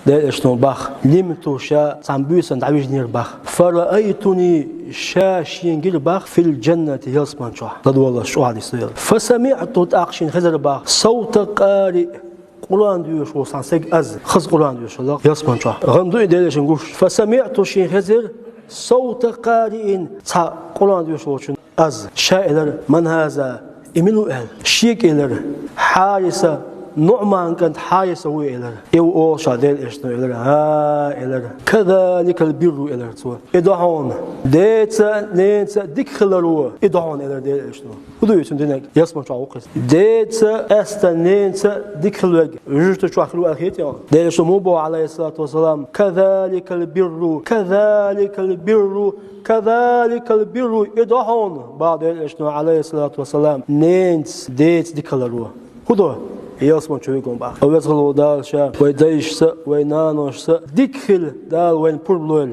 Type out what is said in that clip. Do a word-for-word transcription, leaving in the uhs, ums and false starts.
Делан Элчано бах: «نمت», ша цхьан буьйсанна дӀавижнера бах. «فرأيتني», ша шена гира бах, «في الجنة», ялсман чохь. ЛадувгӀалаш чӀоагӀа дисдо яра. «فسمعت», тӀаккха шена хезира бах, «صوت قارئ», Къуръан доьшуш волу цхьа стаг аз, хаза Къуръан доьшуш хилла ялсман чохь. ГӀан ду и Делан Элчанна гуш. «فسمعت», шена хезира, «صوت قارئ», цхьа Къуръан доьшуш волчун аз. Ша элира: «من هذا؟» И мила ву аьлла. Шега элира: «Хьариса, НуӀман кӀант Хьариса ву», элира. И ву олу ша Делан Элчано, элира. «ХӀа», элира. «كذلك البر», элира цо. «И ду хьуна деца, ненаца дика хилар ву. И ду хьуна», элира Делан Элчано. ХӀун ду иза цуьнан динарг? Ялсман чохь ву-кх иза. Деца, аьста, ненаца дика хила верг вуьшта чохь хир ву аьлла хета хьуна? Делан Элчано муха боху, Ӏалайхиссалату вассалам: «كذلك البر، كذلك البر, كذلك البر», и ду хьуна, бах Делан Элчано, Ӏалайхиссалату вассалам, ненаца, деца дика хилар ву. ХӀун ду? Ялсман чу вигун бах. Веза хилла волу Дала ша вайн дайшца, вайн наношца дика хила Дала вайна пурба лойла.